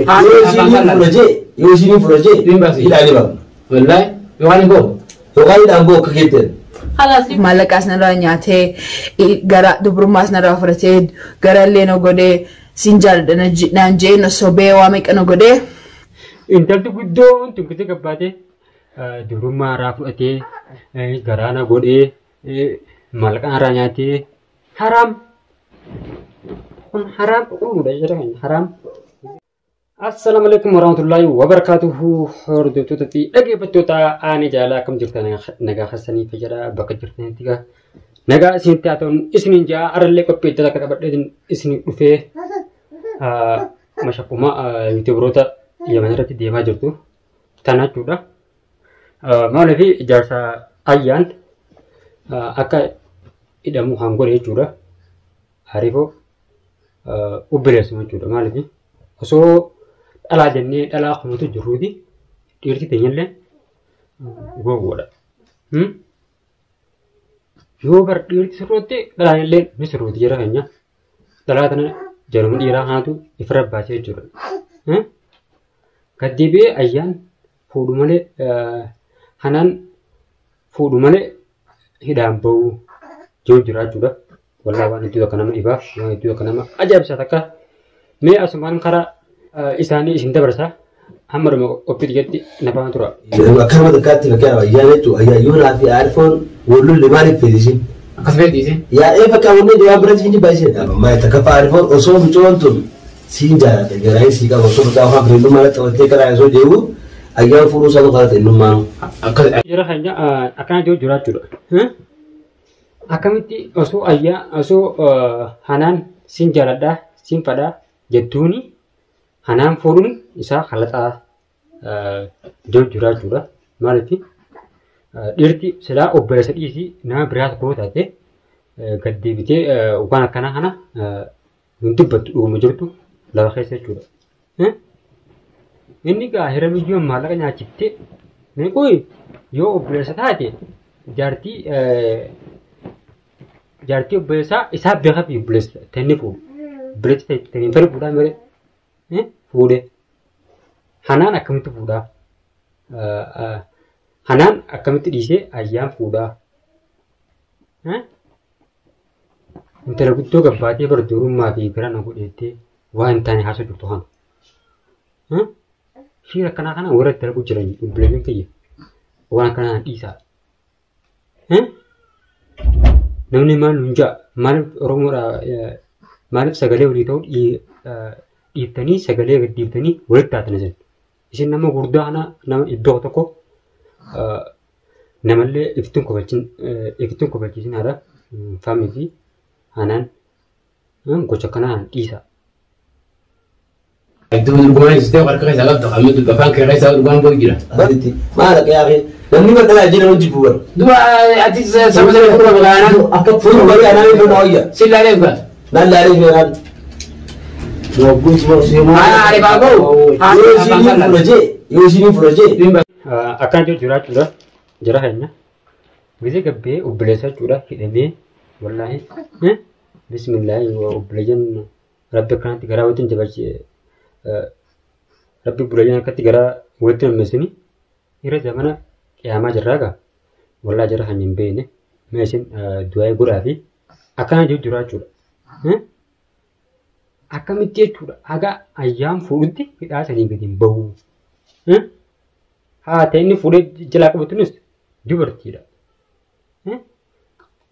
Yoo isiin fudha jee, yoo isiin fudha jee, hidhaa ni baafna. Wallahi yookaan hin ba'u. Yookaan hidhaan ba'u akka keetteen. Maallaqaas narraa nyaatee, gara dubrummaas narraa fudhatee, gara illee na godhee, siin jaaladha naan jee na sobee waa meeqa na godhee. Intalti guddoon tun kisee gabbaatee dubrummaa irraa fudhatee, garaa na godhee, maallaqa narraa nyaatee, haraam. Kun haraam qulqulluudha jira kan haraam. Assalaamu alaikum warahmatullahi wabarakatuhu, hordoftoota fi dhaggeeffattoota aanee jaalala, akkam jirtan? Nagaa keessanii fayyada? Bakka jirtanitti gaa nagaa isinitti haa ta'u isiniin jaa. Arallee qophii adda akka qabadheetiin isin dhufee mashaqquma yuutuubaroota Yaman irratti deemaa jirtu tana jechuudha. Maaliif ijaarsa ayyaan akka hidhamu kan godhe jechuudha. Hariifoo obboleessuma jechuudha. Maaliif osoo dhalaa jennee dhalaa kumatu jirruuti, dhiirti teenyallee gowwoodha. Yoo bar dhiirti sirrootti, dhalaan illee ni sirrooti jira keenya. Dhalaa tana jaruma dhiiraa kanatu ifirra baasee jechuudha. Gad deebi'ee ayyaan fuudhu malee, hanaan fuudhu malee hidhaan bahuu jiru jira jechuudha. Wallaahi waan hedduu takka nama dhibaa, waan hedduu takka nama ajaa'ibsaa takka. Mee asumaan karaa isaanii isin dabarsa, hamma dhuma qophii xiyyatti na faana tura. Akkanuma takkaatti fakkeenyaaf ayyaan jechuun ayyaan yoo naa fi Aarifoon wal lolle maaliif feeti isin? Akkas feeti isin? Yaa ee bakka wanni jawaab biratti hin jibbaa isin. Maal takkaffaa Aarifoon osoo mucoon tun siin jaalladha garaan sii qaba osoo bakka afaan fireenyummaa irratti qabattee karaa osoo deemu ayyaan fuudhuu isaatu karaa ta'e innummaanu. Akkas. Jara keenya akkana jiru jiraachuudha. Akkamitti osoo ayyaa osoo hanaan sin jaaladha sin fadha jettuuni hanaan fuudhuun isaa kalaxaa jiru jiraachuudha. Maaliif dhiirti silaa obboleessa dhiisii nama biraa tokko taate gad deebitee waan akkanaa kana hin dubbattu, dhuguma jirtu lafa keessa jechuudha. Inni gaa hiramiyyuun maallaqa nyaachiftee meeqooyi yoo obboleessa taate jaartii jaartii obboleessaa isaa beekaa fi obboleessa ta'e fuudhu. Obboleessa ta'e hin fedhu fuudhaa malee fuudhe. Hanaan akkamitti fuudhaa? Hanaan akkamitti dhiisee ayyaan fuudhaa? Intala guddoo gabbaatee bara dubrummaa fi gara na godheettee waan hin taane haasoo jirtu kana. Shiira akkanaa kana warra itti dalagu jiran obboleeyyan kiyya. Waan akkanaa dhiisaa. Namni maal nuun ja'a? Maaliif Oromoodha? Maaliif sagalee walii ta'uu dhiiftanii, sagalee gad dhiiftanii walitti taatan isin? Isin nama gurguddaa kana nama iddoo tokko namallee iftuun kofalchiisin haadha faamii fi hanaan gocha akkanaa dhiisaa. Iddoo dorgomaa ibsitee harka keessaa qabda kan nuti afaan kee keessaa dhugaan ba'u jira. Maal akka yaaqee namni bakka laa jiran hojii bu'uura. Duba ati saba sana fuula bagaanaa. Akka fuula barii anaan iddoo na wayya. Si laalee dhugaa. Naan laalee fi anaan. Ani baaboo. Yoo isiin fudha jee, yoo isiin fudha jee. Akkana jiru jiraachuudha jara keenya. Gisee gabbee obboleessa jechuudha hidhamee, wallaahi bismillaahi, obboleeyyan rabbi akkanatti garaa walitti jabaachise, rabbi obboleeyyan akkatti garaa walitti nammeessini irra zamana qiyaamaa jirraa gaa. Wallaahi jara keenya hin beekne, mee isin du'aa godhaa fi akkana jiru jiraachuudha. Akkamitti jechuudha haga ayyaan fuudhutti hidhaa sanii gadi hin bahu. Haa ta'e inni fuudhee jalaa qabatunis dubartiidha.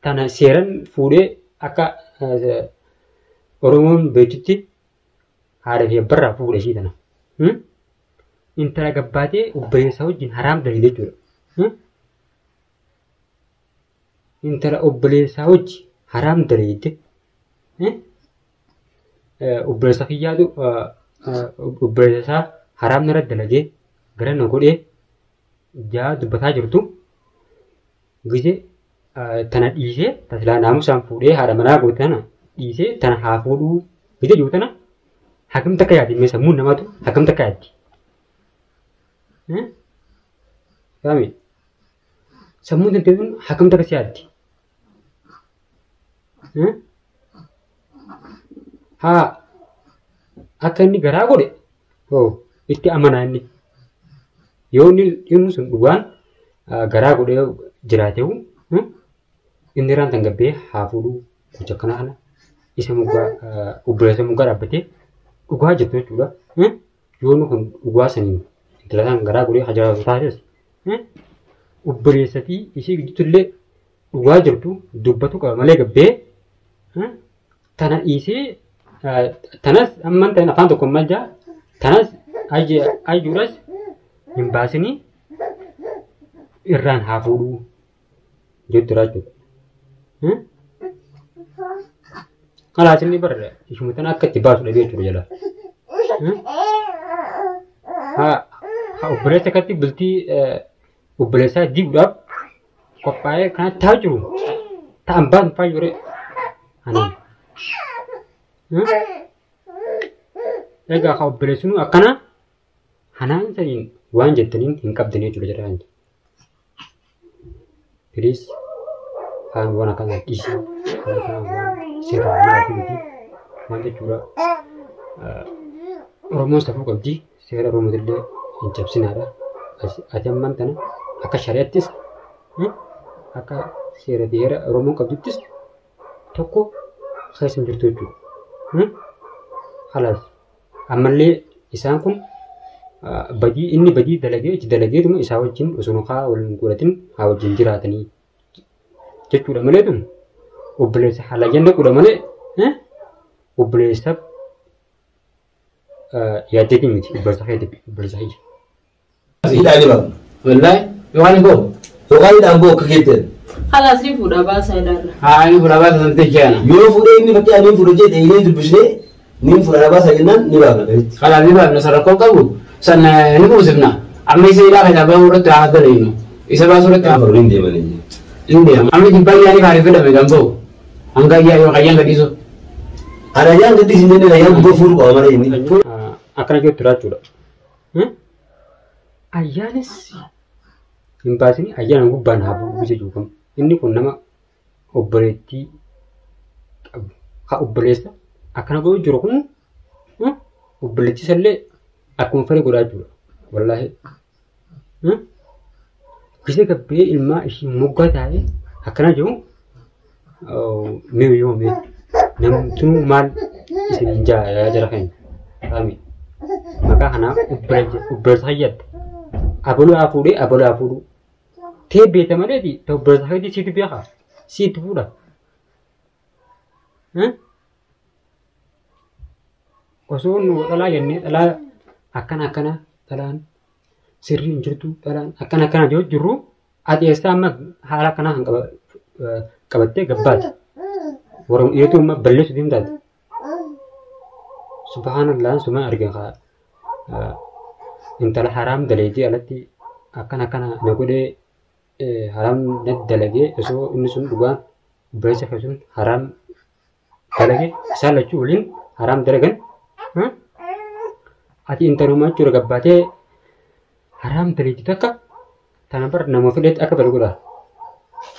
Tana seeran fuudhee akka Oromoon beektutti haadha fi abbarraa fuudhe ishii tana. Intala gabbaatee obboleessa wajjin haraam dalagde jechuudha. Intala obboleessaa wajji haraam dalagde, obboleessa kiyyaatu obboleessa isaa haraam narra dalagee gara na godhee jaa dubbataa jirtu gisee tana dhiisee, tasilaa naamusaan fuudhee haadha manaa goote tana dhiisee tana haa fuudhuu gisee jiru tana hagam takka yaadi? Mee sammuun namaatu hagam takka yaaddi? Faami? Sammuun tantee tun hagam takka si yaaddi? Haa akka inni garaa godhe Hoo itti amanaa inni. Yoo inni sun dhugaan garaa godhee jiraateewu inni irraan tan gabbee haa fuudhuu gocha akkana kana isa moggaa obboleessa moggaa dhaabbatee dhugaa jirtu jechuudha. Yoo inni kun dhugaa saniin intala san garaa godhee hajaatu taates obboleessa fi ishee gidduutti illee dhugaa jirtu dubbatu qaba malee gabbee tana dhiisee tanas amman tan afaan tokko maal jaa tanas ayyuudhas hin baasinii irraan haa fuudhuu jettu jechuudha. Kalaas inni bara ishuma tana akka itti baasu dhabee jechuudha jala. Haa obboleessa akkatti bultii obboleessaa diiguudhaaf qophaa'ee kana taa'aa jiru ta'an baasu faayyoo anaan. Egaa haa obboleessinuu akkana hanaan saniin waan jettaniin hin qabdanii jechuudha jedha. Please haan waan akkana dhiisi waan akkana waan seeraan maalati miti waan jechuudha. Oromoon safuu qabdi seera Oromootillee hin cabsinaadha. Ati ammaan tana akka shari'attis akka seera heera Oromoon qabduttis tokko keessa hin jirtu jechuudha. Halaas ammallee isaan kun badii inni badii dalagee itti dalageetuma isaa wajjin osoo haa wal hin godhatin haa wajjin jiraatanii jechuudha malee tun obboleessa halayyan dhaquudha malee obboleessaaf yaaddeetii miti obboleessa keetiif obboleessa kiyya. Hidhaan ni baafna. Wallahi yookaan boo. Yookaan hidhaan boo akka keetteen. Kalaas ni fuudha baasaa hidhaarra. Haa ni fuudha baasa sanatti jeana. Yoo fuudhee inni fakkii ani fuudha jee dheeyinee dubbisnee ni fuudha baasa jennaan ni baafna gaditti. Kalaas ni baafna san rakkoo qabu san ni buusifna. Amma isa hidhaa keessaa bahuu irratti haa dalaynu. Isa baasuu irratti haa Afur hin deemanii. hin deema. Amma jibbaa yaanii kaanii fedhame kan bahu. Hanga ayyaa yoo ayyaan gadhiisu. Ani ayyaan gadhiisu hin jenne ayyaan gubbaa fuudhu qaba malee inni. Akkana jettu jechuudha. Ayyaanis hin baasini ayyaana gubbaan haa bu'u isa jiru. Inni kun nama obboleettii qabu. Haa obboleessa akkana godhu jiru kun obboleettii isallee akkuma fedhe godhaa jechuudha. Wallaahi. Gisee gabbee ilmaa ishii moggaa taa'ee akkana jiru mee yoo mee namtuu maal isin jaa jara keenya. Ami. Maqaa kanaaf obboleessa hayyatte. Abaluu haa fuudhee abaluu haa fuudhuu. Tee beekta maleeti ta'u obboleessa keetii siitu beekaa. Siitu fuudha. Osoo nu dhalaa jennee dhalaa akkana akkana dhalaan sirrii hin jirtu dhalaan akkana akkana jiru jirru ati eessaa amma haala akkanaa kan qabattee gabbaati. Warra dhiirtuu amma balleessu deemtaati. Subhaanallah suma argin haa intala haraam dalaydee alatti akkana akkana na godhee haraam na dalagee osoo inni sun dhugaan obboleessa kee sun haraam dalagee isaan lachuu waliin haraam dalagan ati intaluma jechuudha gabbaatee haraam dalaydee takka tana bar nama fedhetti akka badu godha.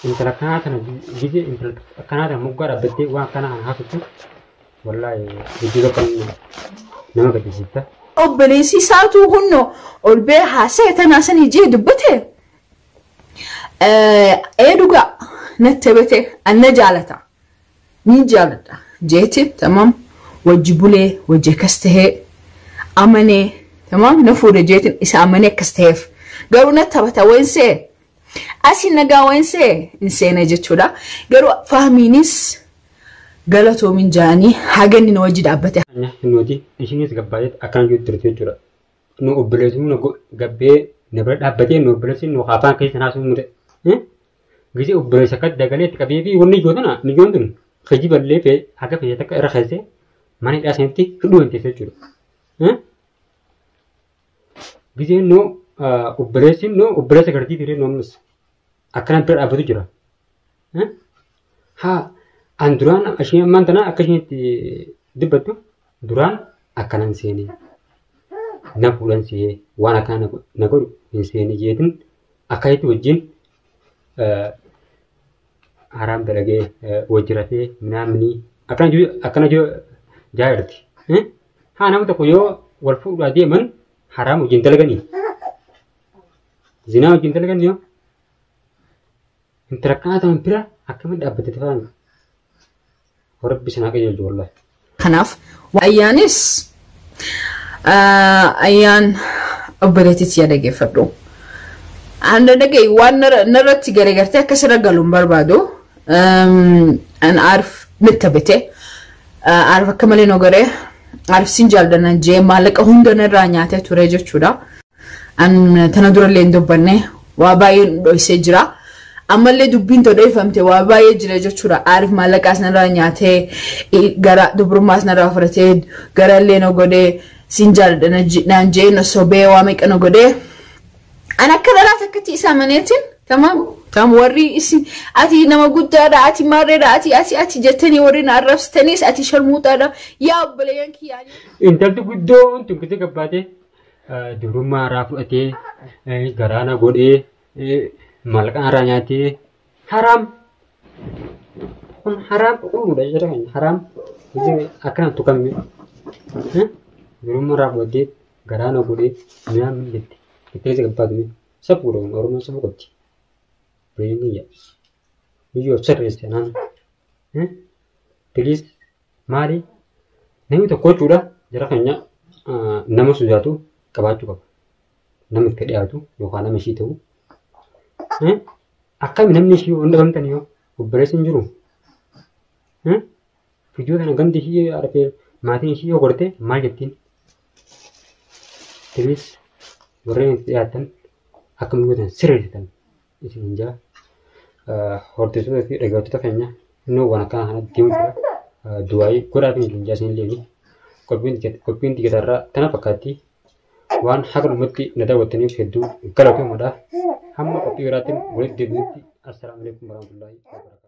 Intala akkanaa tana gizee intala akkanaa tana moggaa dhaabbattee waan akkanaa kana haasoftu wallaahi hedduu tokko nama gaddisiifta. Obboleessi isaatu hunno ol bee haasa'e tanaa sanii jee dubbate. Ee dhugaa natti bate anna jaalata. Ni jaaladha jeeti tamam wajji bulee wajji akkas tahee amanee tamam na fuudha jeetiin isa amanee akkas taheef garuu natti taphata wayinsee asii nagaa wayinsee hin seene jechuudha. Garuu fahmiinis galatoomin jaanii haganni na wajji dhaabbate. Nuti ishinis gabbaatee akkana jiru turte jechuudha. Nu obboleessi nu gabbee na bira dhaabbatee nu obboleessi nu afaan keessa naasuu mure. Gisee obboleessa akka dagalee itti qabee fi wanni ijoo tana mijoon tun kijiballee fee haga fee takka irra keessee mana hidhaa sanitti hidhuu hin teesse jechuudha. Gisee nu obboleessi nu obboleessa gartii tiree nu ammas akkana bira dhaabbatu jira. Haa an duraan isheen ammaan tana akka isheen itti dubbattu duraan akkanan seenee na fuudhan see waan akkana na godhu hin seene jeetin akkasitti wajjin haraam dalagee wajjiratee minaamini akkana jiru akkana jiru jaayirti. Haa nama tokko yoo wal fuudhaa deeman haraam wajjin dalaganii. Zinaa wajjin dalaganii yoo. Intala akkanaa ta'an bira akkamiin dhaabbattee ta'an. Rabbi isin haa qajeelchu wallahi. Kanaaf ayyaanis ayyaan obboleettiitti yaa dhageeffadhu. Ani dhaga'i waan narratti garagartee akkasirra galu hin barbaadu. An Aarif nitta bite. Aarif akka malee nu garee Aarif sin jaalladha jee maallaqa hunda narraa nyaatee ture jechuudha. An tana durallee hin dubbanne waa baay'ee nu dhoysee jira. Ammallee dubbiin todheeffamte waa baay'ee jira jechuudha. Aarif maallaqaas narraa nyaatee gara dubrummaas narraa fudhatee garallee nu godhee sin jaalladha naan jee na sobee waa meeqa nu godhee. An akka dhalaa takkatti isa amaneetiin tamam tam warri isin ati nama guddaadha ati maarreedha ati ati ati jettanii warri na arrabsitanis ati sharmuuxaadha yaa obboleeyyan kiyyaa. Intalti guddoon tun kisee gabbaatee dubrummaa irraa fudhatee garaa na godhee maallaqa irraa nyaatee haraam. Kun haraam qulqulluudha jira kan haraam akkana tuqamne. Dubrummaa irraa fudhatee garaa na godhee mi'aan jette. Itti gabbaatame safuudha kun Oromoon safuu qabdi. Biyyi kiyya. Biyyi of sirreesse naan. Please maali namni tokko jechuudha jara keenya nama sodaatu qabaachuu qaba. Nama itti dhiyaatu yookaan nama ishii ta'u. Akkami namni ishii hunda dhabamtan yoo obboleessi hin jiru. Viidiyoo kana gandi ishii argee maatiin ishii yoo gorte maal jettiin? Please warreen itti dhiyaatan akkam gootan sirreessitan isin hin jaa. Hordoftoota fi dhaggeeffattoota keenya innoo waan akkana kana deemu jira. Du'aayii godhaa fi hin jaa isin illee qophiin tikeetarraa tana fakkaatti. Waan haga dhumatti na daawwattaniif hedduu galatoomadha. Hamma qophii biraatiin walitti deebinutti assalaamu alaikum warahmatullahi wabarakatuh.